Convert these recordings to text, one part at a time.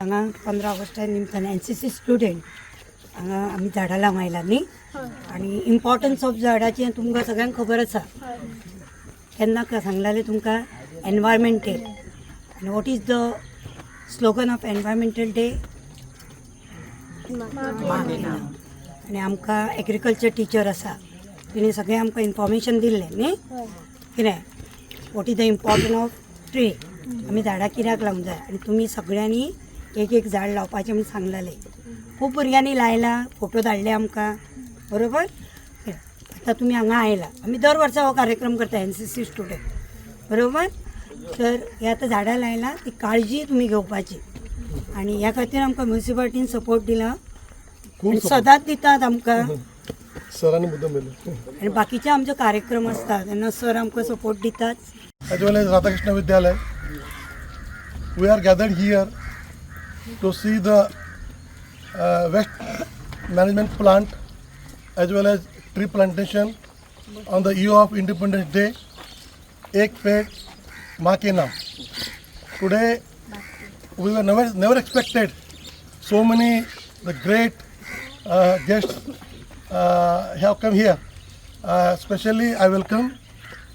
हांगा 15 ऑगस्टा निमतान NCC student हांगा आमी झाडां लावंक आयला न्ही. आनी इम्पॉर्टन्स ऑफ झाडाचें तुमकां सगळ्यांक खबर आसा. केन्ना सांगलेलें तुमकां एनवायरमेंट डे. आनी what is the slogan of Environmental Day? आनी आमकां एग्रीकल्चर टिचर आसा, तिणें सगळें आमकां इन्फॉर्मेशन दिल्लें न्ही, कितें, what is the importance of tree, आमी झाडां कित्याक लावंक जाय. आनी तुमी सगळ्यांनी एक एक झाड लावपाचें म्हूण सांगलेलें. खूब भुरग्यांनी लायलां, फोटो धाडले आमकां, बरोबर. आतां तुमी हांगा आयला. आमी दर वर्सा हो कार्यक्रम करता एनसीसी स्टुडंट, बरोबर. तर हे आतां झाडां लायलां, ती काळजी तुमी घेवपाची आनी ह्या खातीर आमकां म्युनिसिपालिटीन सपोर्ट दिला आनी सदांच दितात आमकां. सरांनी मुद्दम दिले. आनी बाकीचे आमचे कार्यक्रम आसता तेन्ना सर आमकां सपोर्ट दितात. As well as Radhakrishna Vidyalaya. We are gathered here to see the waste management plant as well as tree plantation on the eve of Independence Day. एक पेड़ माँ के नाम. Today we were never never expected so many the great guests have come here. Especially I welcome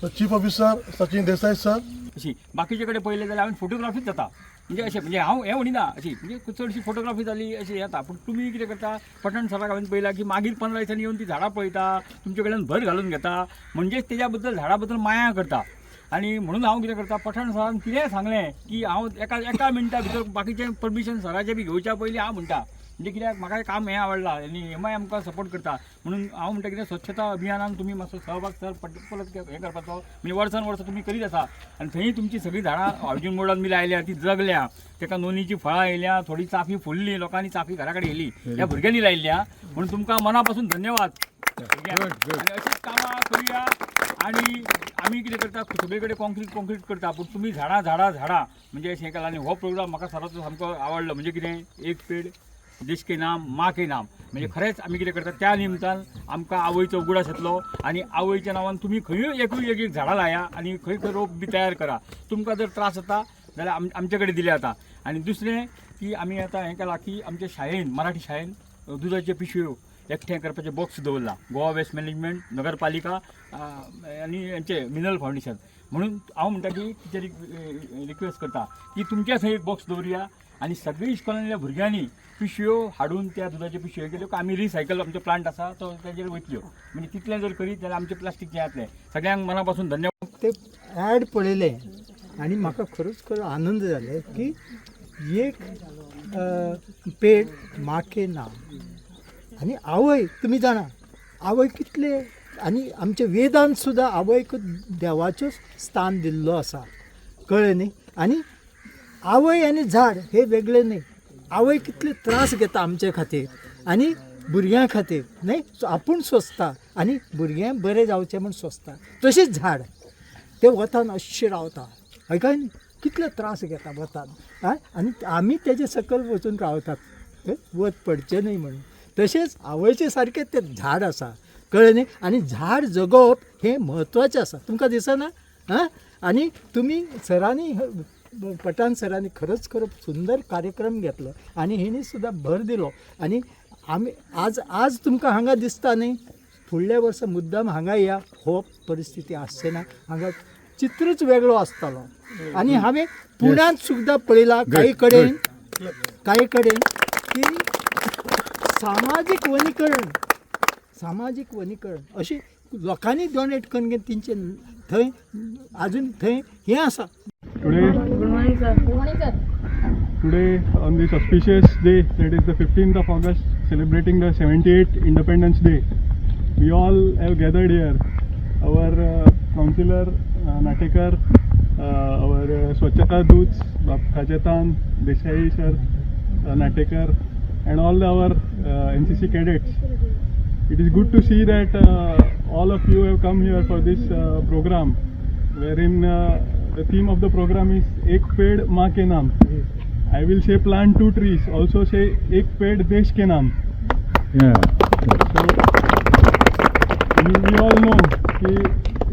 the Chief Officer Sachin Desai sir. अशी बाकीचे कडेन पळयलें जाल्यार हांवें फोटोग्राफीच जाता. म्हणजे अशें, म्हणजे हांव हें म्हणिना, अशी म्हणजे चडशी फोटोग्राफी जाली अशी येता. पूण तुमी कितें करता, पठाण सराक हांवें पळयलां की मागीर 15 दिसांनी येवन ती झाडां पळयता, तुमचे कडल्यान भर घालून घेता, म्हणजेच तेज्या बद्दल, झाडा बद्दल माया करता. आनी म्हणून हांव कितें करता, पठाण सरान कितेंय सांगलें की हांव एका एका मिनटा भितर बाकीचें परमिशन सराचें बी घेवच्या पयलीं हांव म्हणटा. म्हणजे कित्याक म्हाका हें काम हें आवडलां आनी हेमाय आमकां सपोर्ट करता. म्हणून हांव म्हणटा कितें, स्वच्छता अभियानान तुमी मातसो सहभाग सर परत हें करपाचो. म्हणजे वर्सान वर्स तुमी करीत आसा आनी थंय तुमची सगळीं झाडां हावजींग बोर्डान बी लायल्या, ती जगल्या, ताका नोनीची फळां येयल्या, थोडी चाफी फुल्ली, लोकांनी चाफी घरा कडेन येयली, ह्या भुरग्यांनी लायिल्ल्या. म्हणून तुमकां मना पासून धन्यवाद भुरग्यांक. आनी अशीच कामां करुया. आनी आमी कितें करता, सगळे कडेन कॉन्क्रीट कॉन्क्रीट करता, पूण तुमी झाडां झाडां झाडां म्हणजे अशें केलां. आनी हो प्रोग्राम म्हाका सराचो सामको आवडलो. म्हणजे कितें, एक पेड देश के नाम, माँ के नाम. म्हणजे खरेंच आमी कितें करता, त्या निमतान आमकां आवयचो उगडास येतलो. आनी आवयच्या नांवान तुमी खंयूय एकूय एक एक झाडां लाया आनी खंय खंय रोप बी तयार करा. तुमकां जर त्रास जाता जाल्यार आमचे कडेन दिले जाता. आनी दुसरें की आमी आतां हें केलां की आमच्या शाळेन, मराठी शाळेन दुदाच्यो पिशव्यो एकठांय करपाचे बॉक्स दवरला, गोवा वेस्ट मॅनेजमेंट, नगरपालिका आनी हेंचे मिनरल फावंडेशन. म्हणून हांव म्हणटा की टिचरीक रिक्वेस्ट करता की तुमच्या थंय एक बॉक्स दवरुया आनी सगळी इस्कॉलांतल्या भुरग्यांनी पिशव्यो हाडून त्या दुदाच्यो पिशव्यो केल्यो आमी रिसायकल आमचो प्लांट आसा तो तेजेर वयतल्यो. म्हणजे तितलें जर करीत जाल्यार आमचें प्लास्टीक जें जातलें. सगळ्यांक मना पासून धन्यवाद. ते ॲड पळयलें आनी म्हाका खरोच खरो आनंद जाले की एक पेड माँ के नाम. आनी आवय, तुमी जाणा आवय कितले, आनी आमच्या वेदान सुद्दां आवयक देवाचो स्थान दिल्लो आसा, कळ्ळें न्ही. आनी आवय आनी झाड हे वेगळे न्ही. आवय कितले त्रास घेता आमचे खातीर आनी भुरग्यां खातीर न्ही. सो आपूण सोंसता आनी भुरग्यांक बरें जावचें म्हूण सोंसता. तशीच झाड ते वतान अशें रावता, हय काय न्ही? कितले त्रास घेता वतान. आं, आनी आमी तेजे सकयल वचून रावतात, हय, वत पडचें न्ही म्हणून. तशेंच आवयचे सारकें तें झाड आसा, कळ्ळें न्ही. आनी झाड जगोवप हें म्हत्वाचें आसा, तुमकां दिसना? आं, आनी तुमी सरांनी, पठाण सरांनी खरोच खरो सुंदर कार्यक्रम घेतलो आनी हेणी सुद्दां भर दिलो. आनी आमी आज आज तुमकां हांगा दिसता न्ही, फुडल्या वर्सा मुद्दाम हांगा या. हो परिस्थिती आसचे ना, हांगा चित्रच वेगळो आसतलो. आनी हांवें पुण्यांत सुद्दां पळयलां काही कडेन काही कडेन की सामाजीक वनीकरण, सामाजीक वनीकरण अशी लोकांनी डोनेट करून घेवन तेंचे थंय अजून थंय हें आसा. Today, Good morning, sir. Good morning, sir. Today on this auspicious day, that is the 15th of August, celebrating the 78th Independence Day, we all have gathered here. Our councillor Natekar, our Swachhata Doots, Khajetan, Desai sir, Natekar, and all our NCC cadets. It is good to see that all of you have come here for this program, wherein the theme of the program is एक पेड़ माँ K नाम. I will say plant two trees, also say एक पेड़ देश K नाम. So we all know कि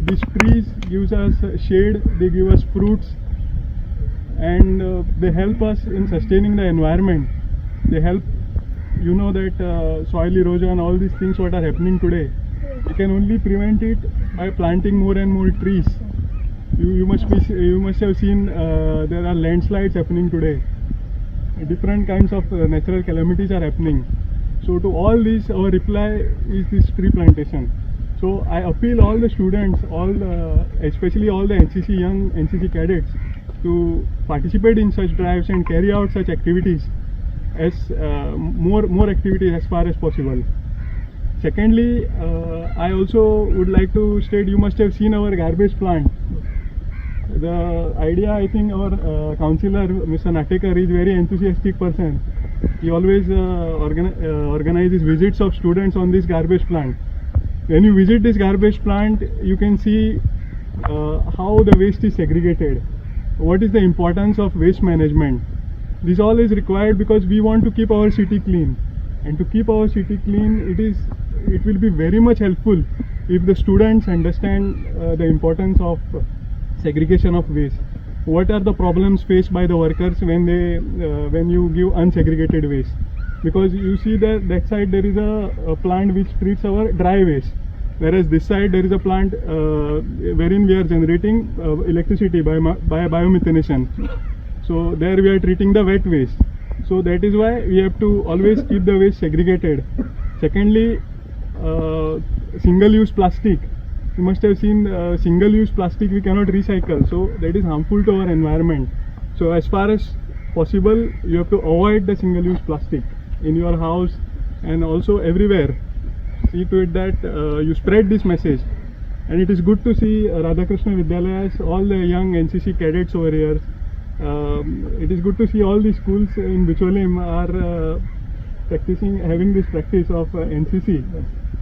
these trees gives us shade, they give us fruits. and they help us in sustaining the environment. They help, you know, that soil erosion, all these things what are happening today, we can only prevent it by planting more and more trees. You must have seen there are landslides happening today. Different kinds of natural calamities are happening. So to all this, our reply is this tree plantation. So I appeal all the students, all the, especially all the NCC young NCC cadets, to participate in such drives and carry out such activities as more activities as far as possible. Secondly, I also would like to state, you must have seen our garbage plant. The idea, I think our councillor Mr. Natekar is very enthusiastic person. He always organizes visits of students on this garbage plant. When you visit this garbage plant, you can see how the waste is segregated. What is the importance of waste management? This all is required because we want to keep our city clean, and to keep our city clean, it will be very much helpful if the students understand the importance of segregation of waste. What are the problems faced by the workers when they when you give unsegregated waste? Because you see that that side there is a plant which treats our dry waste, whereas this side there is a plant wherein we are generating electricity by biomethanation. So there we are treating the wet waste. So that is why we have to always keep the waste segregated. Secondly, single use plastic. You must have seen single use plastic we cannot recycle, so that is harmful to our environment. So as far as possible, you have to avoid the single use plastic in your house and also everywhere. See to it that you spread this message. And it is good to see Radhakrishna Vidyalaya's all the young NCC cadets over here. It is good to see all the schools in Bicholim are practicing, having this practice of NCC,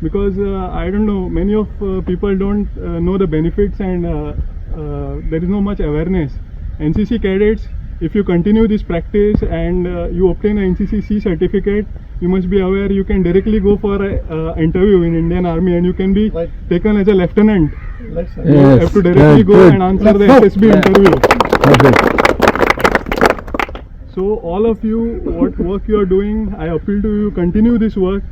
because I don't know, many of people don't know the benefits, and there is no much awareness. NCC cadets, if you continue this practice and you obtain an NCC C certificate, you must be aware you can directly go for an interview in Indian Army and you can be Right. taken as a lieutenant. Right, sir. You Yes, have to directly good, go good. and answer the Let's go. SSB interview. Perfect. So all of you, what work you are doing, I appeal to you, continue this work.